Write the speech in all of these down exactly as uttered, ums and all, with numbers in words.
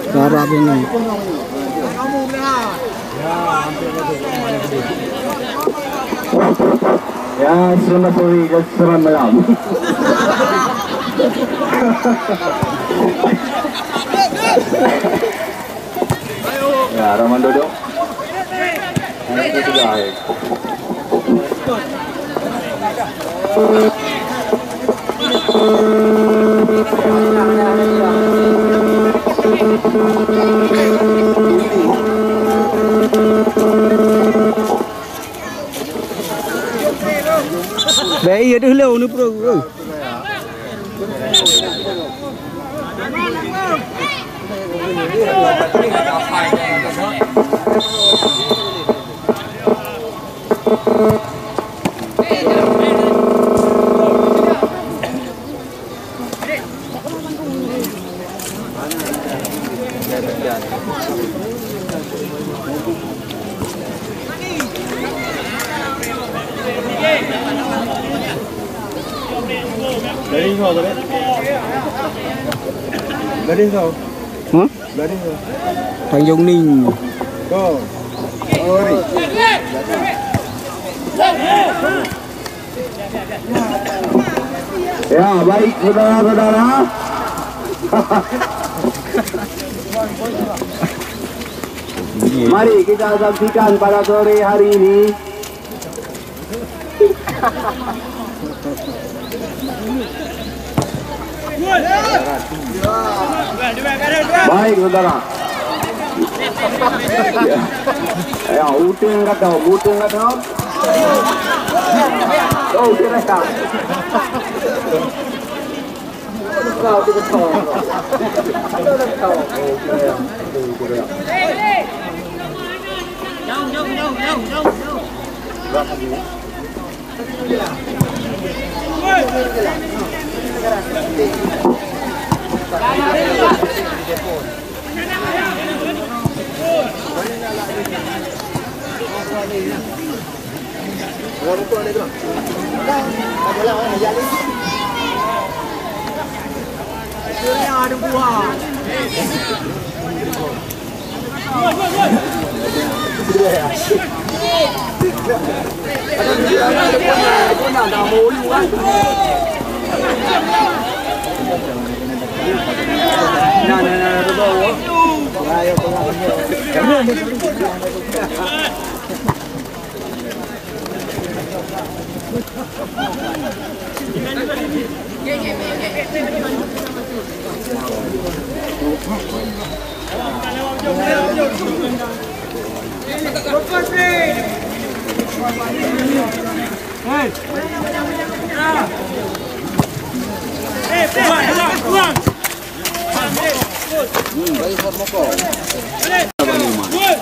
Suara bunyi. Ya, selamat sore dan selamat malam. Ya, Rahman duduk. Ini sudah, eh. Baik, ya dah lah, ni bro. Dari kau, dari? Dari kau? Hah? Dari kau? Tanjung Ning. Kau. Oh, dari. Ya, baik, saudara-saudara. Mari kita saksikan pada sore hari ini. Baik, saudara. Ya, uteung ka tau, uteung ka tau. Oh, uteung ka tau.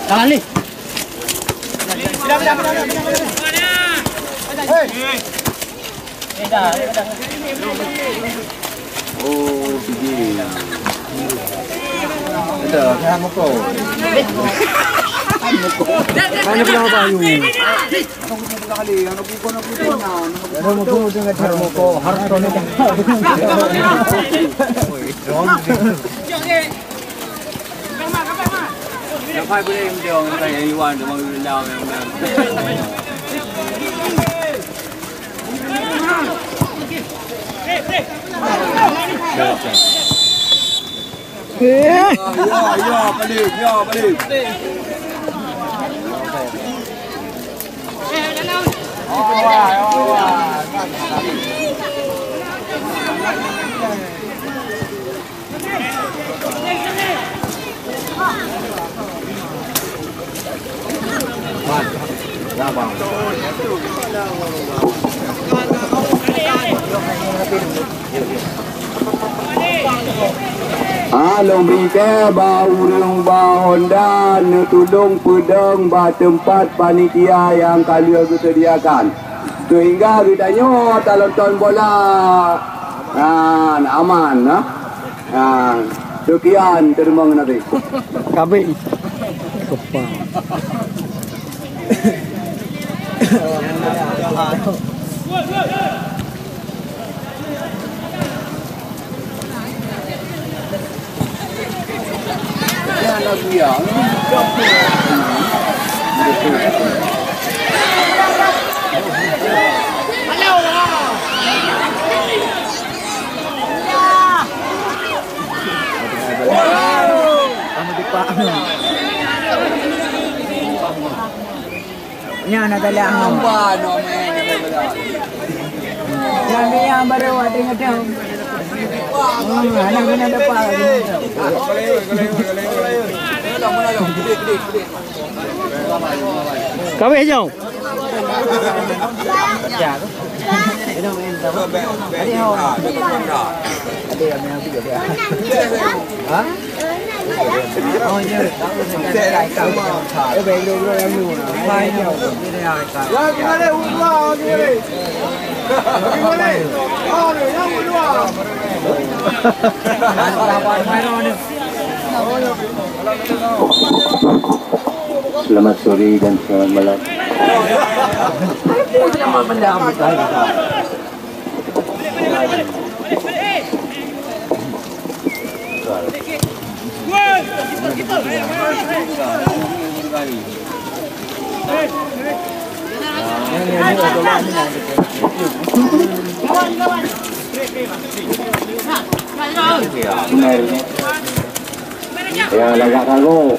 Tahan ni. Oh, sige. Ada, saya mukul. Mana pula apa you? Eh. Ya, ya, ya, balik, ya, balik. Ah, lôn bri keu bak ureueng ba Honda neutulông peudong bak teumpat panitia nyang ka lheueh geuseudiakan, seuhingga geutanyoe talonton bola, ah, aman, ah. Ah, demikian, terima kasih. Kabeh. Kepa. Nyan na galak. Nyan, nyan baru awak teurimong. Oh, anak kena dapat. Kawin jauh. Selamat sore dan selamat malam. Ya, lagak tangguh.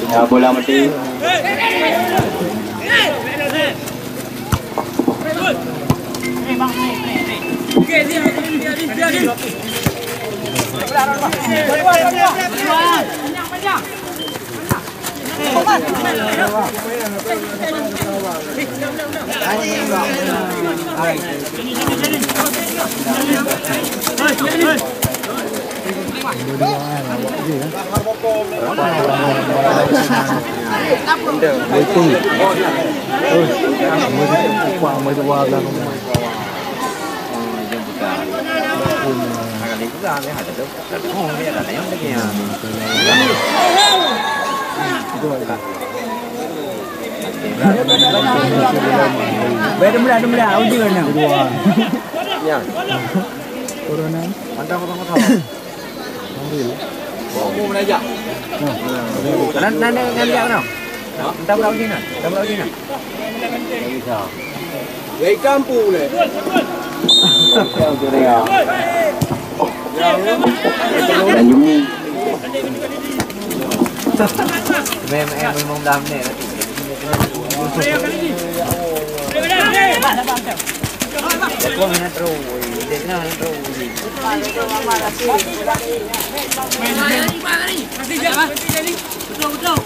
Ya, bola mati. Baik, dah mula, dah mula. Uji mana? Ya. Corona. Mantap, mantap, mantap. Ambil. Mau, mau belajar. Nah. Nan, nan, nan, nan, nan, nan. Entah berapa uji nan. Entah berapa uji nan. Dari kampung ni. Dan Juni. Mem, eh, memang dah menit. Dia kau nak terus. Dia kena nak terus. Betul, betul.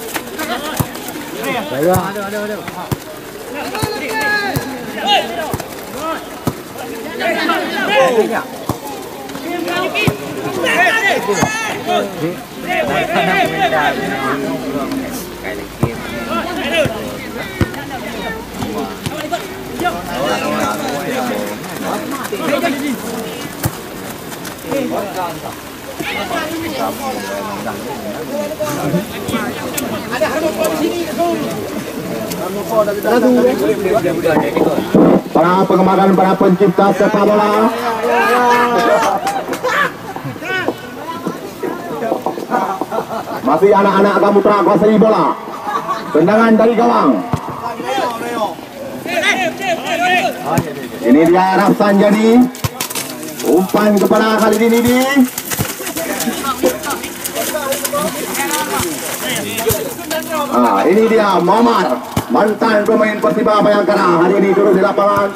Para pengembara, para pencipta sepak bola. Masih anak-anak Gamutra kuasai bola. Tendangan dari gawang. Ini dia Rafsan Jadi. Umpan kepada Khalidin ini. Ah, ini dia Muhammad, mantan pemain Persiba Bayangkara, hari ini turun di lapangan.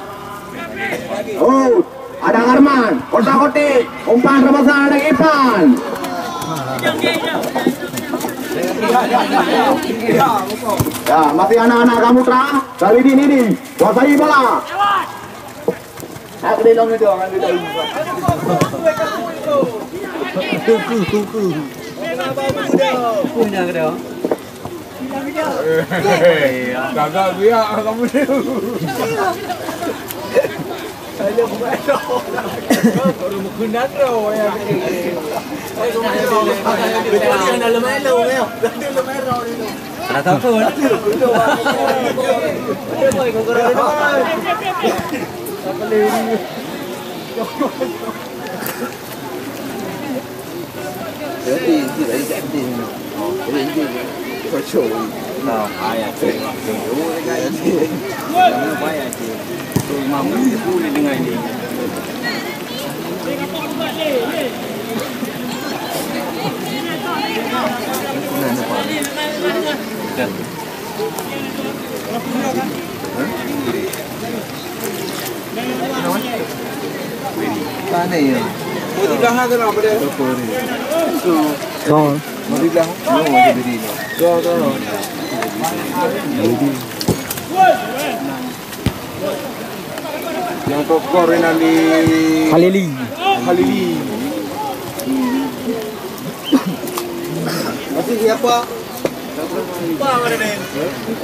Oh, ada Arman, kotak-kotik, umpan terbesar dari Ipan. Ya, masih anak-anak Gamutra, Khalidin ini, kuasai bola. Aku dia dong, aku dia dong. Tuku, tuku. Punya ke dia? Gagal biak kamu ni. Saya bukan dong. Baru mengundang dong, ya. Dia yang dalam main dong, ya. Dalam main dong. Ada takut. Mana ya? Mau di belakang tu lah, boleh. Kau. Mau di belakang? Mau di belakang. Kau, kau. Yang kokor ni nanti Halili. Halili. Masih siapa?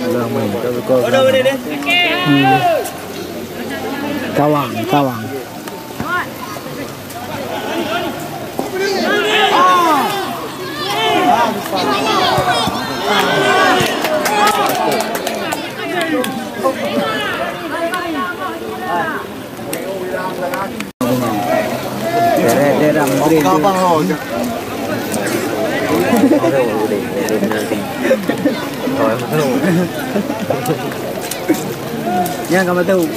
Udah main, tak berkor. Hmm. Kawang, kawang. Nyan ka beutôi.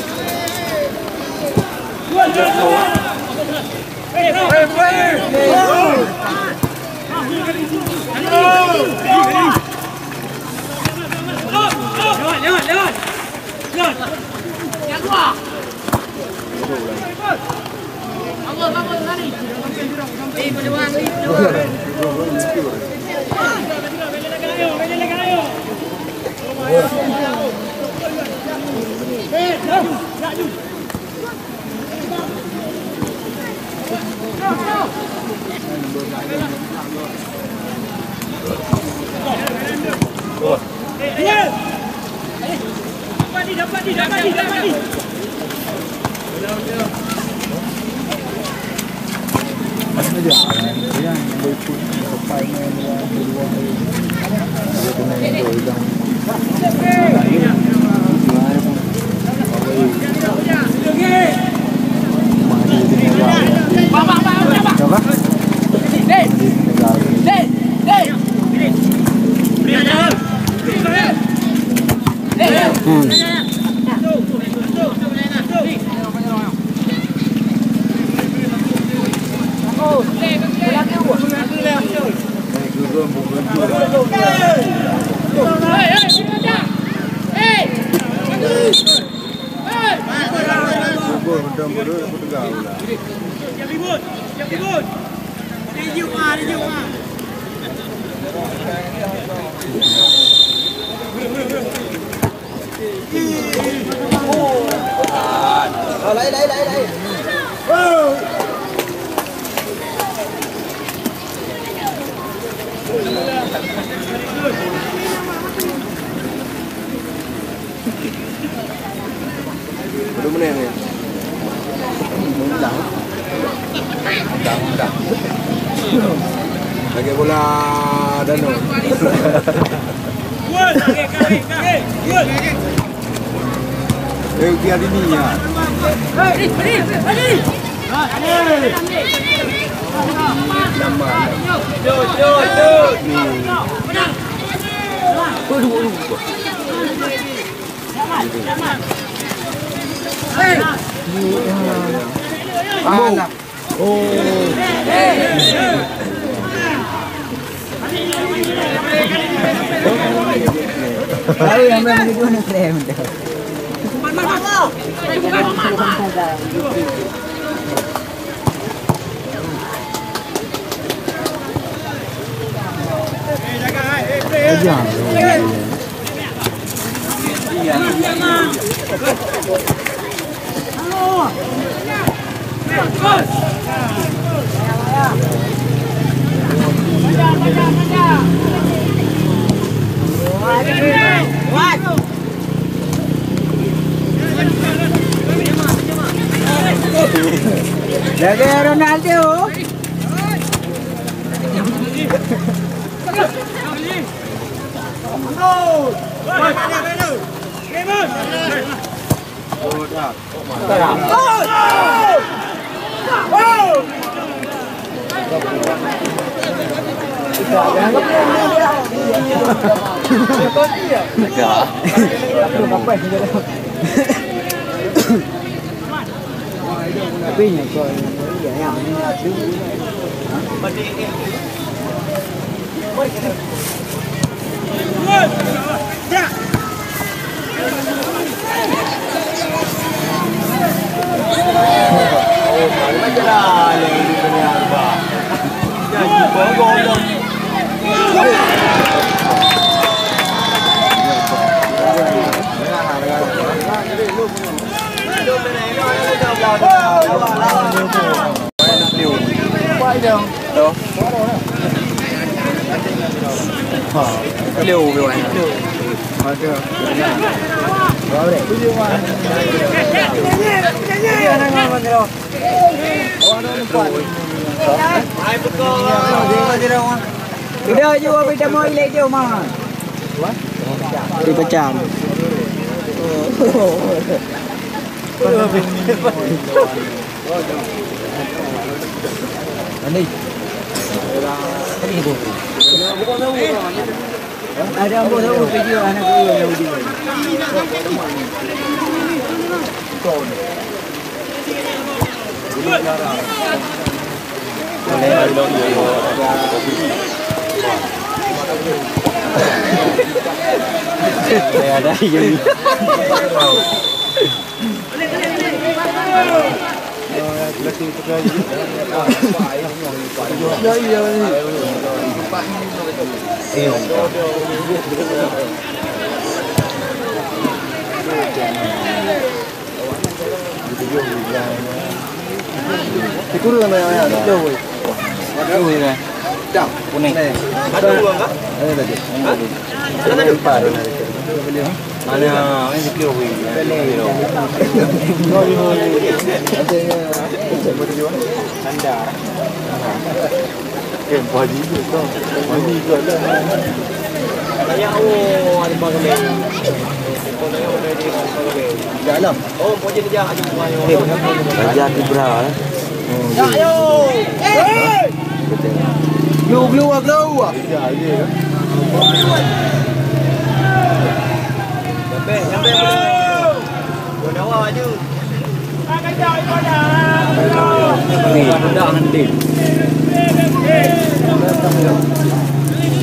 Belum menang ya? Menang. Menang, menang. Lagi bola Danu. Eh, biar ini ya. Alah. Oh. Baru yang main begitu nak klaim tu. Aja. Jaga Ronaldo. Tapi nyan kau yang, yang, yang, Udah jua beda mau ilek jauh mah. Dipecam. Ani. Ada ambo tahu kerja anak guru yang di. Ada yang Kurang banyak-banyak. Kuning. Ada dua enggak? Ada lagi. Ada empat. Mana? Mana sikit weh? Sandar. Eh, Pak Haji tu tau. Pak Haji tu ada. Banyak, oh, ada Bang Leng. Dalam. Oh, Pak Haji dia ada. Eh, Raja Tibra, eh. Oh, ya. Yo, yo. Hey! Blue, blue, blue. Ya, ya. Sampai, sampai, blue. Gua dawa je. Ni, mudah nanti.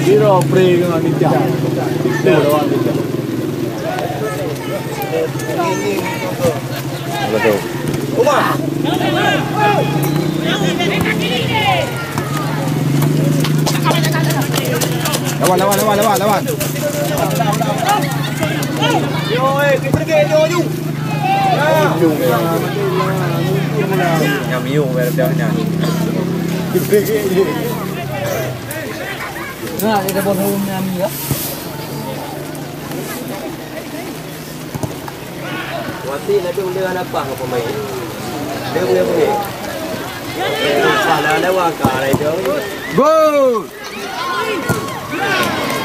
Kira free dengan ni, Cak. Itu lawan dia, Cak. Lawan, lawan, lawan, lawan, lawan. Yo, eh, kita pergi, yo, yo. Nyam yuk, dah, dah, dah. Nah, dia dah buat rumah ni, ya. Wati na dong dengan apa ke pemain? Dia punya pemain. Salah lawan ka, dah itu. Gol!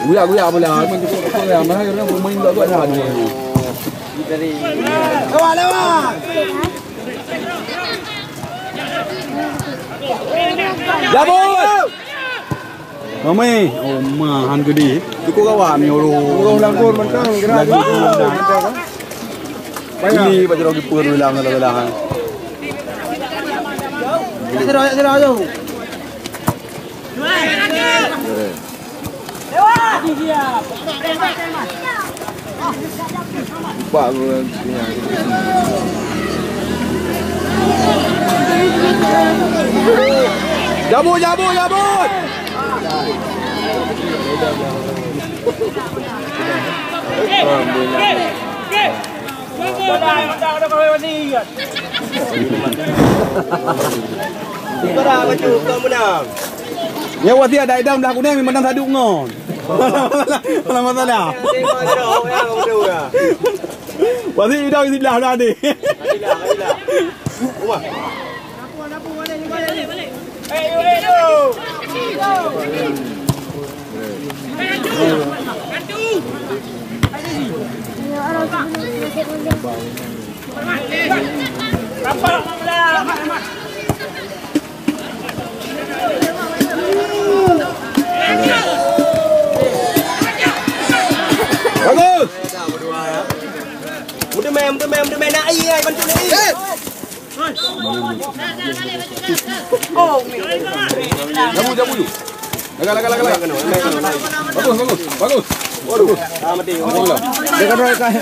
Guyak-guyak bola. Lewat, lewat. Jabut! Mami, oh ma, han gede. Cukup kawan ni, orang. Orang langgur mentang, gerak. Lagi di mana? Ini baju lagi pun bilang, bilang. Sira, sira, sira. Jabut, jabut, jabut! Nyoe wasiat dak idam dah kuning, memandang saduk ngon. Kalau masalah. Wasiat idam di sebelah dah ni. Bagus. Meuteumé, meuteumé, meuteumé, nak air, bantu nak air. Jamu, jamu, yu. Laga, laga, laga, laga. Bagus, bagus, bagus. Waduh. Bagus. Dia kena ikan.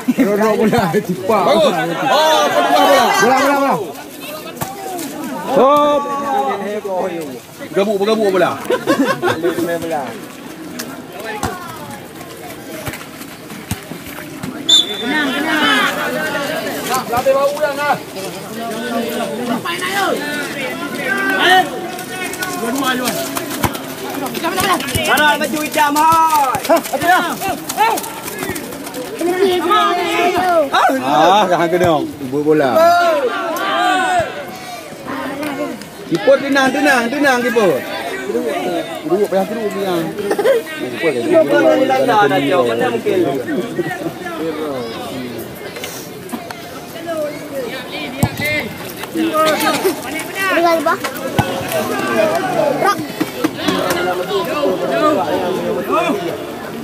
Rorok bola, tipak. Bagus. Oh, apa tu bola? Bola, bola, bola. Hop. Bergabung, bergabung bola. Barat baju hitam, hai. Ah, kah kena buat bola. Kiper tenang, tenang, tenang kiper. Keduwuk payah keduwuk biang. Kiper ni dah dah jauh, mana mungkin? Tinggal bah. Rak.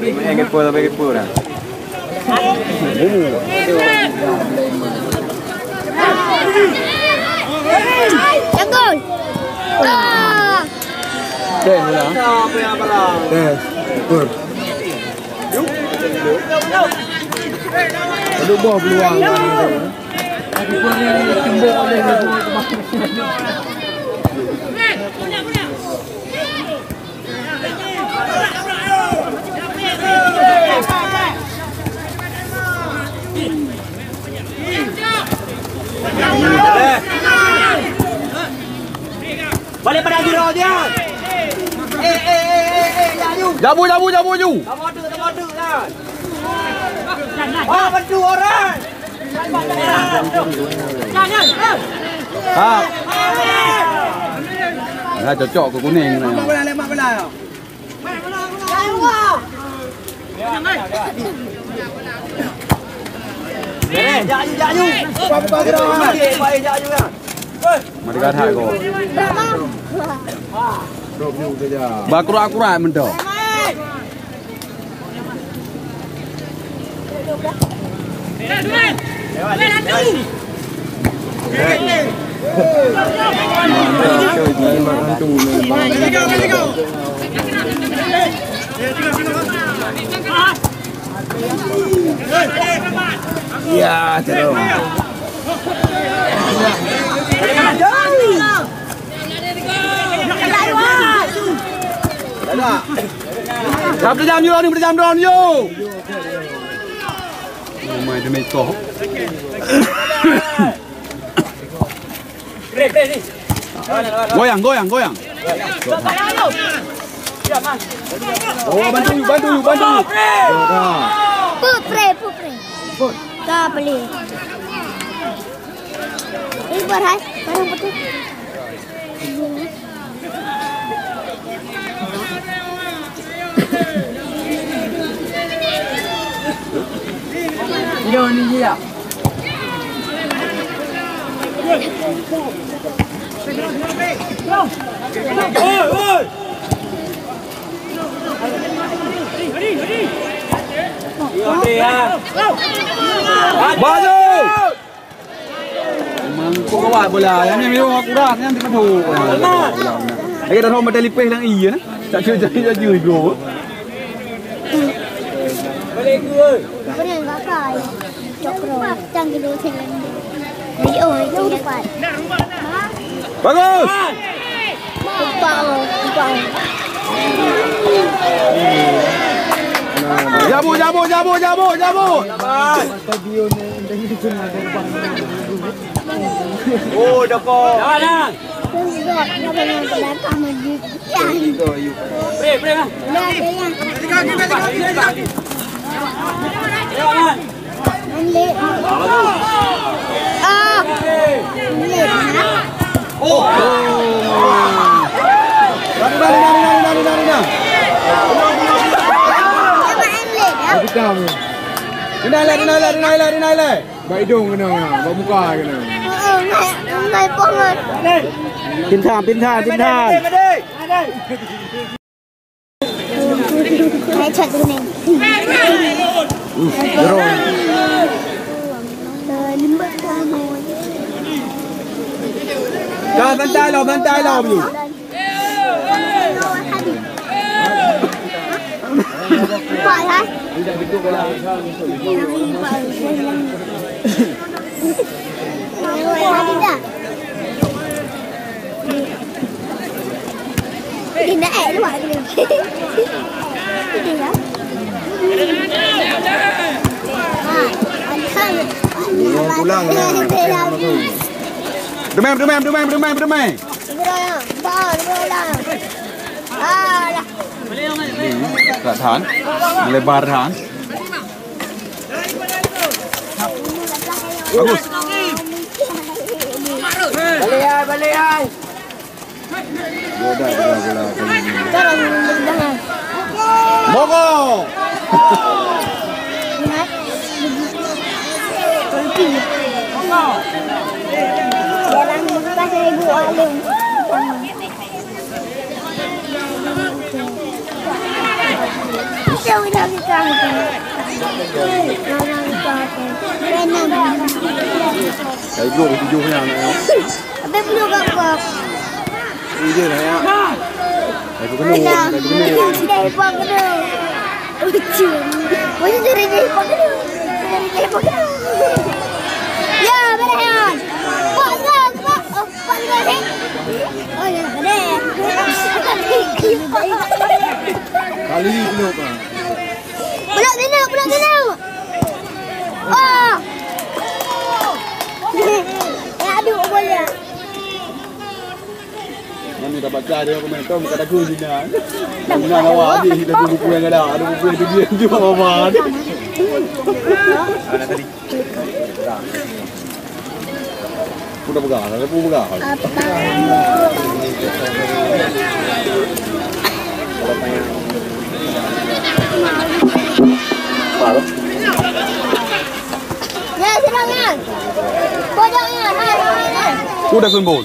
Main kiper, sampai kiper dah. Tanggul. Ah. Deh, bola. Deh, kiper. Aduh, boh peluang. Balik pada Jiro dia. Eh, eh, eh, eh, eh, ya, you. Jabu, jabu, jabu, you. Sama tu, sama tu, kan. Oh, betul orang. Ha. Dah cocok ke kuning ni. Mari kat hai ko. Bakurak-kurak meudo. Ya, terus. Dah berjam, yo, ni berjam drone, yo. Oh my, demi kau. Goyang, goyang, goyang. Oh, bantu, bantu, bantu. Pupre, pupre. Tak boleh. Ini berhai, barang betul. Yo, ni dia. Bagus! Memang kok kawat bola. Yang ni memang kurang, yang dipenuh. Lagi dah tahu mata lipeh lang iya. Tak cuci-cuci bro. Balik ke. Cokro, tang gitu sini. Jadi, oh, itu depan. Bagus. Lupa, lupa. Jabu, jabu, jabu, jabu, jabu. Oh, Joko. Jangan, jangan. Terus, dia belum ke belakang masjid. Brek, brek, ah. Rinai lé, rinai lé, rinai lé, rinai lé, rinai lé. Bak idong kena, bak muka kena. Pintan, pintan, pintan. Hai, chat dulu ni. Hmm, jerong. Ka, santai lo, santai lo, Bulu. Pak, ya? Dia nak act luar tu. Dia ya. Ha, ada. Pulang lah. Dumai, dumai, dumai, dumai, dumai. Pulang, pulang, pulang. Alah. Kat Han. Melebar Han. Bagus. Balik ai, balik ai. Dia dah bola-bola kali ni. Mogok. Dalam bekas ibu Alun. Kayu tujuh nya nak. Habis belum gak. Ini je lah ya. Kayu kena, kayu kena. Dari pagi tu. Lucu. Macam tu dari pagi tu. Dari pagi tu. Ya, berhasil. Pak, pak, pak. Oh, pak, pak. Oh, ya, boleh. Kali ni belum, Pak. Belum kena, belum kena. Oh. Ya, aduh, boleh. Mana dah baca dia komentar, bukan aku Zina. Zina lawa aja, kita tu buku yang ada, ada buku yang dia jual apa. Mana tadi? Udah pegang, ada buku pegang. Apa? Ya, silakan. Pojoknya, hai, hai, hai. Udah sembun.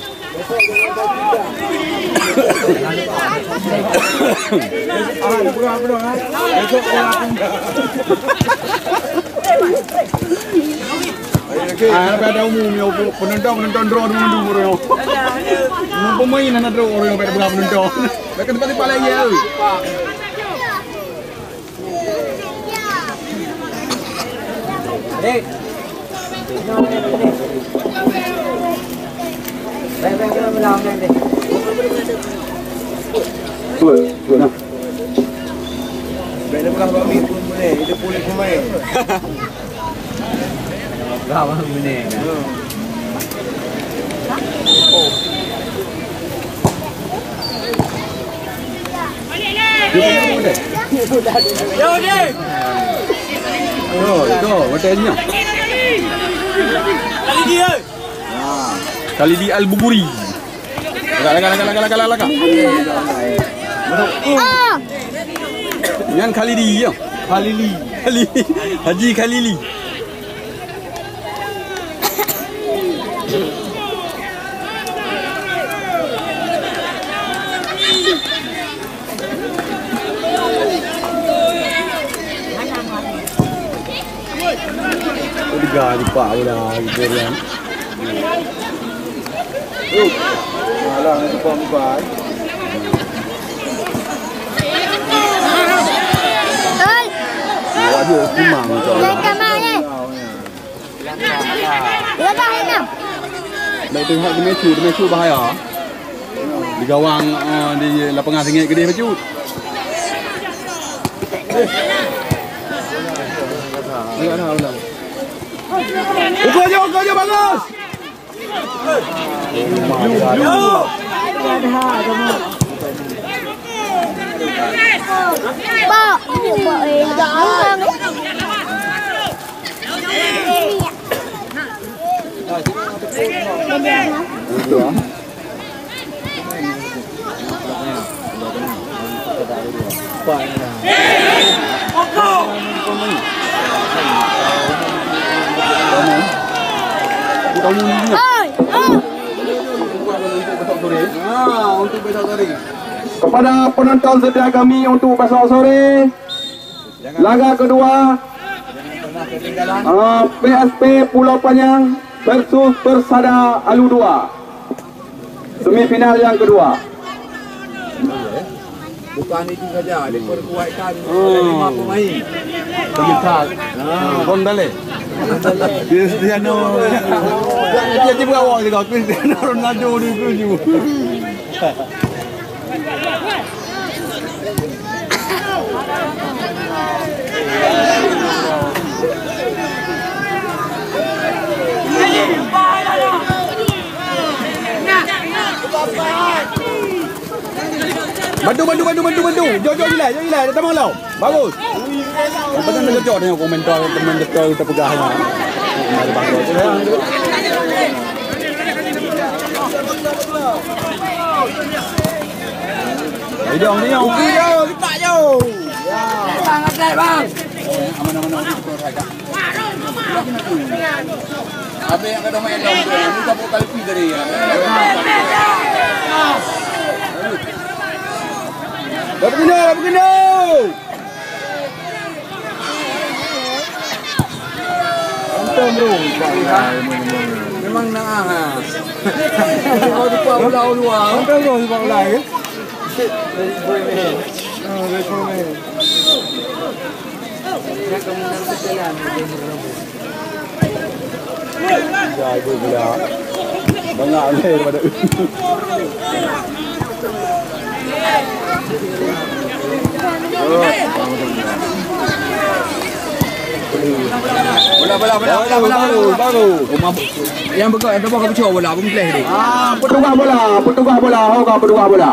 Ah, ada umum ya, penonton, penonton draw dulu, dulu, dulu. Pemain anak draw orang yang pada penonton. Mereka tempat-tempat lain ya. Khalidi Al-Buguri. Lagak, lagak, lagak, lagak, lagak, lagak. Ah. Nyan Khalidi, ya? Khalili. Khalili. Haji Khalili. Tiga, empat bola, gitu kan. Alah, nak tukar muka, eh. Oi. Waduh, kumang tu. Jangan kamar, eh. Ledah, ledah. Baik tengok di Matthew, di Matthew bahaya. Di gawang, eh, di lapangan sengit keudeh bacut. Agak dah, ulang. Ukur je, ukur je, bagus. Bak, bak, eh. Kepada penonton setia kami untuk besok sore, laga kedua, ah, P S P Pulau Panyang versus Persada Alue Dua. Semifinal yang kedua. Bukan itu saja, diperkuatkan oleh lima pemain. Pemisah. Ah. Bondale. Cristiano. Dia, dia tiba awak juga, Cristiano Ronaldo ni tu. Bantu, bantu, bantu, bantu, bantu. Jok, jok, jilai, jok, jilai. Dah tamong lau. Bagus. Apa tu nak jok tengok komentar, komentar kita pegang ni. Mari, bang. Idong, idong. Okey, jauh, letak jauh. Ya. Bang, atas, bang. Aman, aman, aman. Habis yang kata main dong tu, ni tak buka lebih dari ya. Dah berguna, dah berguna. Untung, bro. Memang nak, ah. Kau lupa bola luar. Untung, bro, lupa bola, ya? Ah, dari komen. Jago pula. Banyak ni daripada. Bola, bola, bola, bola, bola. Baru, baru. Yang pegang, yang tebak kau bola, bungkleh dia. Ah, petugas bola, petugas bola, ho ka petugas bola.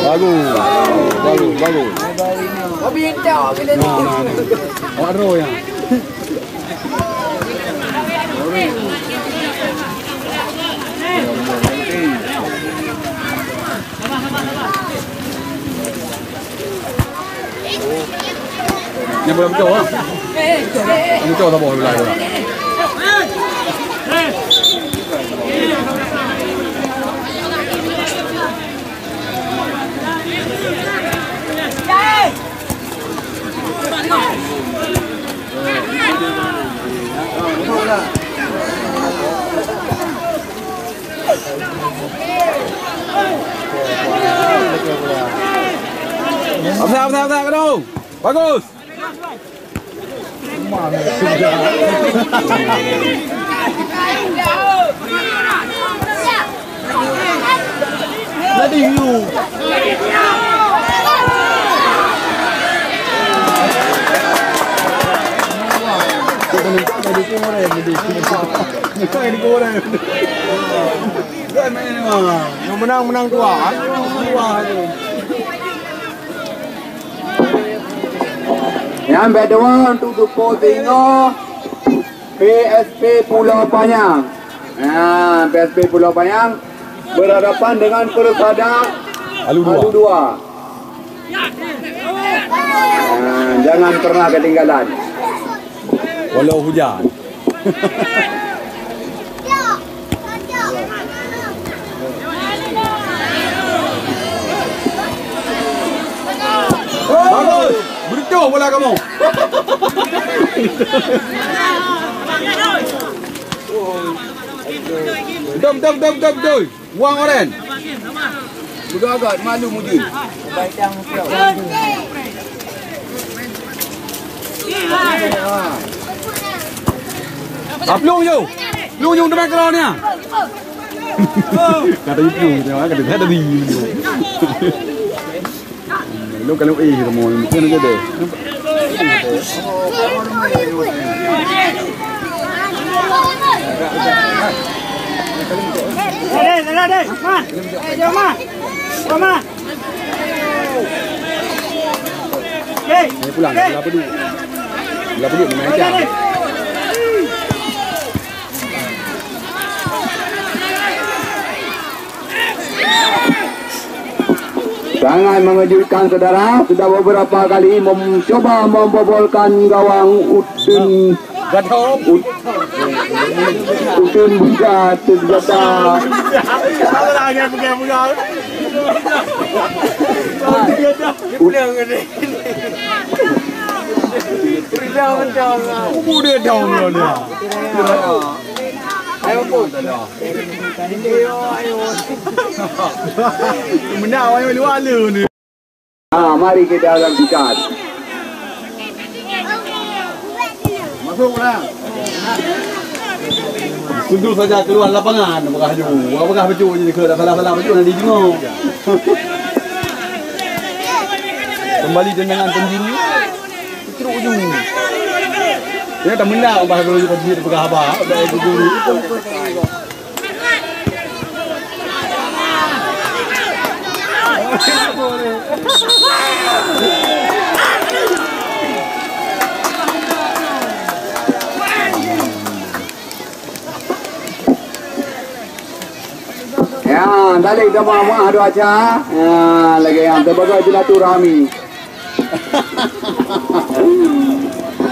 Bagus, bagus, bagus. Nah, nah, nah. Awak draw ya. Nyan bola peucok, ah. Peucok saboh bola tu. Offside, offside, offside, kena. Bagus. Jadi you. Jadi you. Nyang menang, menang dua. Nyang bak dua untuk Dupo Singoh, P S P Pulo Panyang. Nah, P S P Pulo Panyang berhadapan dengan Persada Alu Dua. Alu Dua. Nah, jangan pernah ketinggalan. Walau hujan. Bagus. Beruntung bola kamu. Dom, dom, dom, dom, dom. Wang Oren. Beugagak malu mujur. Aplung yo. Plung yo teman keluar ni. Kata plung, kata kata ni. Lo kalau eh kamu mungkin aja deh. Deh, deh, deh, deh. Man. Eh, jom, Man. Jom, Man. Okey. Saya pulang, okey. Belah peduk. Belah peduk memang okey, macam. Okey. Sangat mengejutkan, saudara. Sudah beberapa kali mencoba membobolkan gawang Udin. Gadong. Ut-, Udin Buja ternyata. Apa lagi pegang-pegang? Ut-, Udah dong lo dia. Ayo pun. Menang ayo luar lu ni. Ha, mari kita saksikan. Masuklah. Tentu saja keluar lapangan, apakah ju. Apakah betul je ke salah-salah betul nanti jenguk. Kembali tendangan penjuru. Teruk ju. Dia tak menang, bah, kalau dia pegang haba, dah itu dulu. Ya, balik sama Muah dua ca. Ya, lagi yang sebagai silaturahmi.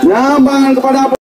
Nyambang kepada